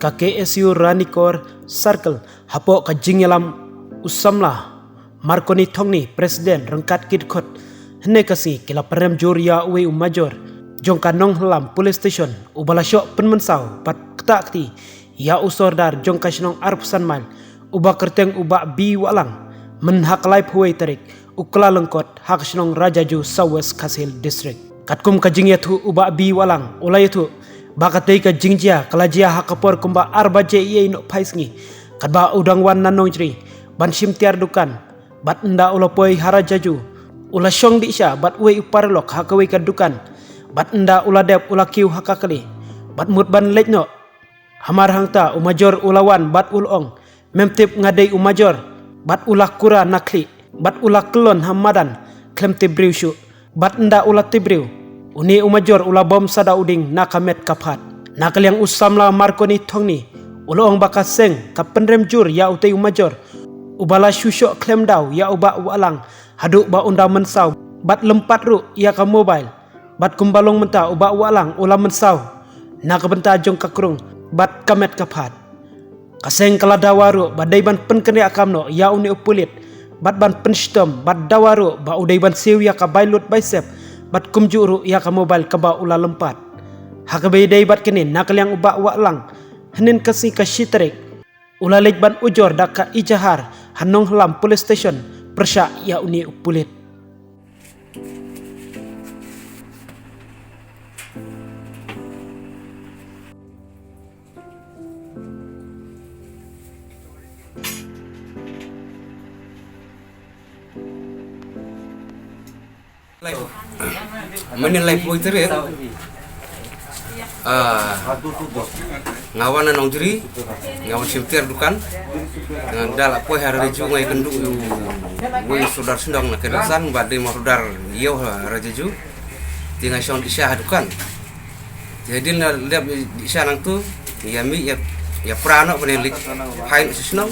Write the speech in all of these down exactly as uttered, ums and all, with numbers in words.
Ka K S U Ranikor Circle, hapoh ka jingïalam u samla Marconi Thongni, President, ryngkat ki dkhot, hynne ka sngi ki la pynrem jur ïa uwei u major jong ka Nonghylam Police Station uba la shoh pynmynsaw bad ktah kti ïa u sordar jong ka shnong arphew san mail, uba kyrteng u Bah B Wahlang, myn ha ka laiphew wei tarik u Kyllalyngkot ha ka shnong Rajaju, South West Khasi Hills District. Katkum ka jingïathuh u Bah B Wahlang u la ïathuh ba katei ka jingjia ka la jia ha ka por kumba ar baje ïa i nohphai sngi, katba u dang wan na Nongjri ban shim tiar dukan, bad ynda u la poi ha Rajaju, u la shong dih sha bad uwei u paralok ha kawei ka dukan, bad ynda u la dep u la kiew ha ka kali, bad mut ban leit noh. Hamar hangta u major u la wan bad u la ong, mem tip nga dei u major, bad u la kura na khlieh, bad u la kyllon ha madan, khlem tip briew shuh, bad ynda u la tip briew, une u major u la bom sa da u dieng na ka met ka phad. Na ka liang u samla Marconi Thongni u la ong ba ka seng ka pynrem jur ïa utei u major uba la shu shoh khlem daw ïa u Bah Wahlang haduh ba un da mynsaw, bad lympat ruh ïa ka mobile, bad kumba long mynta u Bah Wahlang u la mynsaw na ka bynta jong ka krung bad ka met ka phad. Ka seng ka la dawa ruh ba dei ban pynkynriah kam noh ïa une u pulit, bad ban pynshitom, bad dawa ruh ba u dei ban siew ïa ka bai lut bai sep, bad kumjuh ruh ïa ka mobile kaba u la lympat. Ha kaba ïadei bad kane, na ka liang u Bah Wahlang, hynnin ka sngi ka shi tarik, u la leit ban ujor da ka ejahar ha Nonghylam Police Station pyrshah ïa une u pulit. Mynnin laiphew tarik, ah, nga wan na Nongjri, nga wan shim tiar dukan, nga da la poi ha Rajaju, nga ïakynduh ïa uwei u sordar shnong na Kedasan, ba dei ma sordar ïew ha Rajaju. Te nga shong dih sha ha dukan. Te hadien nga la dep dih sha nangtu, ïa mih, ïa, ïa pra noh ban ïa leit phai noh sha shnong.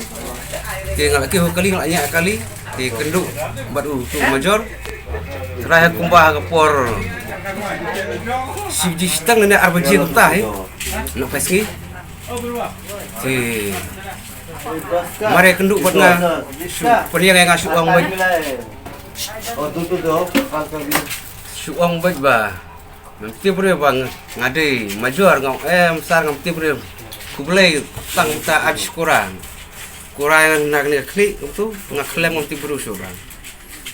Te nga la kiew ha kali, nga la ñiah kali, te kynduh bad utu u major. Trai ha kumba ha ka por shi baje shiteng ne ar baje kumta hi, nohphai sngi. Te mar ïakynduh bad nga, shu pynïeng ïa nga, shu ong beit, shu ong beit ba mem tip briew ba nga, nga dei major, nga ong, em sir, ngam tip briew. Khublei, tang ta ap shi kura. Kura na kane ka khlieh kumtu, nga khlem, ngam tip briew shuh ba.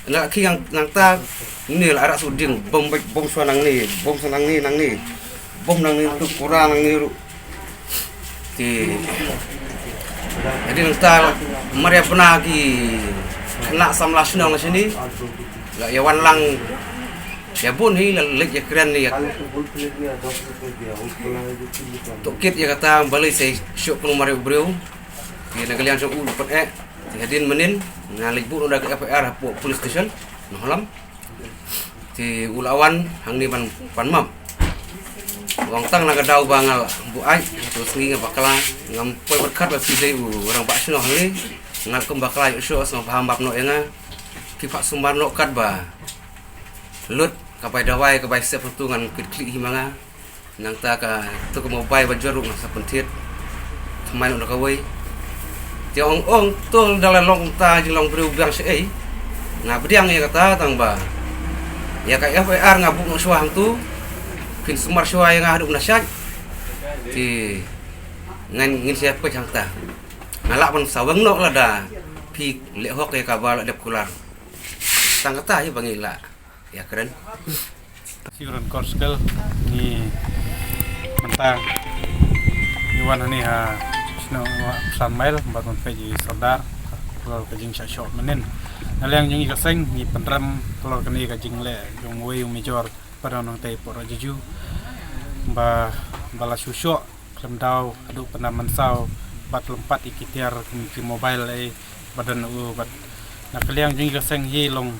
Nga la khie nang, nangta, ne la rah shu dieng, bom beit, bom shuwa nangne, bom shuwa nangne, nangne. Bom nangne ruh, kura nangne ruh. Te, jadi nangta, mar ïa bna ki khynnah samla shnong na shane, la ïa wan lang, ïa bun hi, la leit ïa kren, ïa tohkit ïa kata balei sa shoh kynmaw ïa u briew. Te na ka liang jong u la pyneh. Te hadien mynnin nga leit buh noh da ka F I R hapoh police station Nonghylam. Te u la wan hangne ban, ban map. Wan tang na ka daw ba nga la buaid, to sngi nga bakla, ngam poi bad kat ba phi dei u rangbah shnong hangne. Nga la kum bakla ïoh shuh, sngewbha map noh ïa nga. Phi phah sumar noh kat ba lut ka bai dawai, ka bai sep, tu ngan kit khlieh hi ma nga. Nangta ka, tu ka mobile ba jot ruh nga sa pynthied. Thymmai noh da kawei. Te ong ong, to da la long ta jinglong briew biang shaei. Nga pdiang ïa kata tang ba ïa ka F I R nga buh noh shuwa hangtu. Phin sumar shuwa ïa nga haduh mynshwa. Te ngan, ngin sa peit hangta. Nga lah ban sa weng noh lada phi leh hok ïa kaba la dep kular. Tang kata hi ba ngi lah ïa kren. Shu ran kor skel, ngi mynta ngi wan hangne ha shnong Wah San Mail, bad wan peit ïa i sordar, halor ka jingshah shoh mynnin. Na liang jong ngi ka seng, ngi pynrem halor kane ka jingleh jong uwei u major ba don nangtei hapoh Rajaju, ba, ba la shu shoh khlem daw, haduh ba un da mynsaw, bad lympat ïa ki tiar, kum ki mobile, eh, ba don u, bad na ka liang jong ngi ka seng hi long,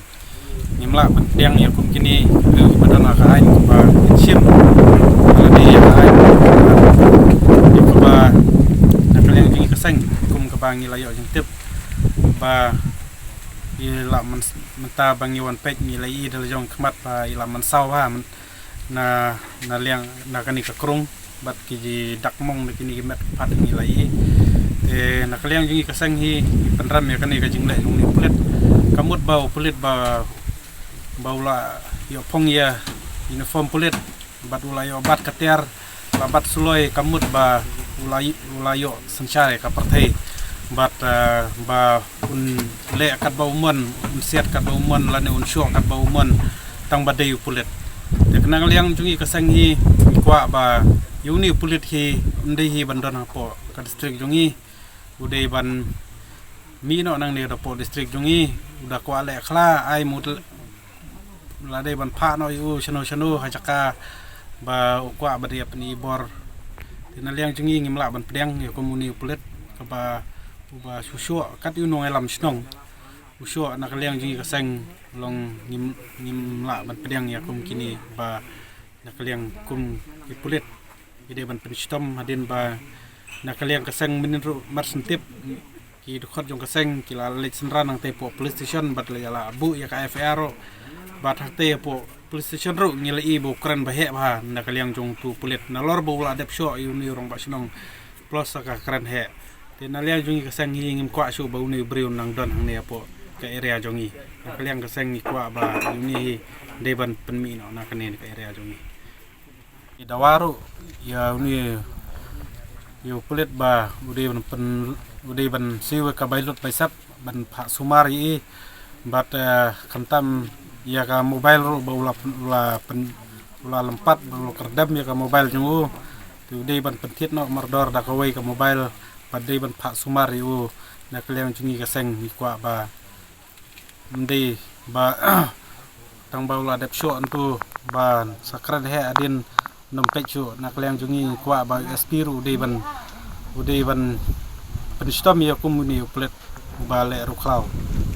ngim lah ban pdiang ïa kum kine, eh, ba don ha ka aiñ, kaba shim, ba la dei ïa ka aiñ, ïa kaba, na ka liang jong ngi ka seng, kum kaba ngi la ïoh jingtip, ba i la myn-, mynta ba ngi wan peit ngi la ïohi da la jong khmat ba i la mynsaw ha, myn-, na, na liang, na kane ka krung. bad ki dak mong na kine ki met ki phad ngi la ïohi. Te na ka liang jong ngi ka seng hi ngi pynrem ïa kane ka jingleh jong une u pulit. Ka mut ba u pulit ba, ba u la ïoh phong ïa uniform pulit bad u la ïoh bat ka tiar, la bat suloi, ka mut ba u la, u la ïoh synshar ïa ka pyrthei. Bad, eh, ba un leh katba u mon, un siat katba u mon, lane un shoh katba u mon, tang ba dei u pulit. Te na ka liang jong ngi ka seng hi ngi kwah ba ïa une u pulit hi un dei hi ban don hapoh ka district jong ngi. U dei ban mih noh nangne hapoh district jong ngi, u da kwah leh khla, ai mut la dei ban phah noh ïa u shano shano ha jaka ba u kwah ba dei ban pyni bor. Te na liang jong ngi ngim lah ban pdiang ïa kum une u pulit kaba uba shu shoh kat ïa u nongïalam shnong. U shoh na ka liang jong ngi ka seng, long ngim, ngim lah ban pdiang ïa kum kine ba na ka liang kum ki pulit ki dei ban pynshitom hadien ba na ka liang ka seng mynnin ruh mar shen tip ki dkhot jong ka seng ki la leit synran nangta hapoh police station bad la ïa la buh ïa ka F I R ruh. Bad hangta hapoh police station ruh ngi la ïohi ba u kren ba heh bha na ka liang jong utu u pulit, nalor ba u la dep shoh ïa une u rangbah shnong, plus sa ka kren heh. Te na liang jong ngi ka seng hi ngim kwah shuh ba une u briew un nang don hangne hapoh ka area jong ngi. Na ka liang ka seng ngi kwah ba une hi dei ban pynmih noh na kane ka area jong ngi. Ngi dawa ruh ïa une, ïa u pulit ba u dei ban pyn, u dei ban siew ïa ka ballot paper slip ban phah sumar ïa i. Bad, eh, khamtam ïa ka mobile ruh ba u la pyn, u la pyn, u la lympat, ba u la kyrdem ïa ka mobile jong u. Te u dei ban pynthied noh mardor da kawei ka mobile bad dei ban phah sumar ïa u na ka liang jong ngi ka seng. Ngi kwah ba ym dei ba tang ba u la dep shoh hangtu ba sa kren heh hadien nym peit shuh. Na ka liang jong ngi ngi kwah ba u S P ruh u dei ban, u dei ban pynshitom ïa kum une u pulit uba leh ruh khlaw.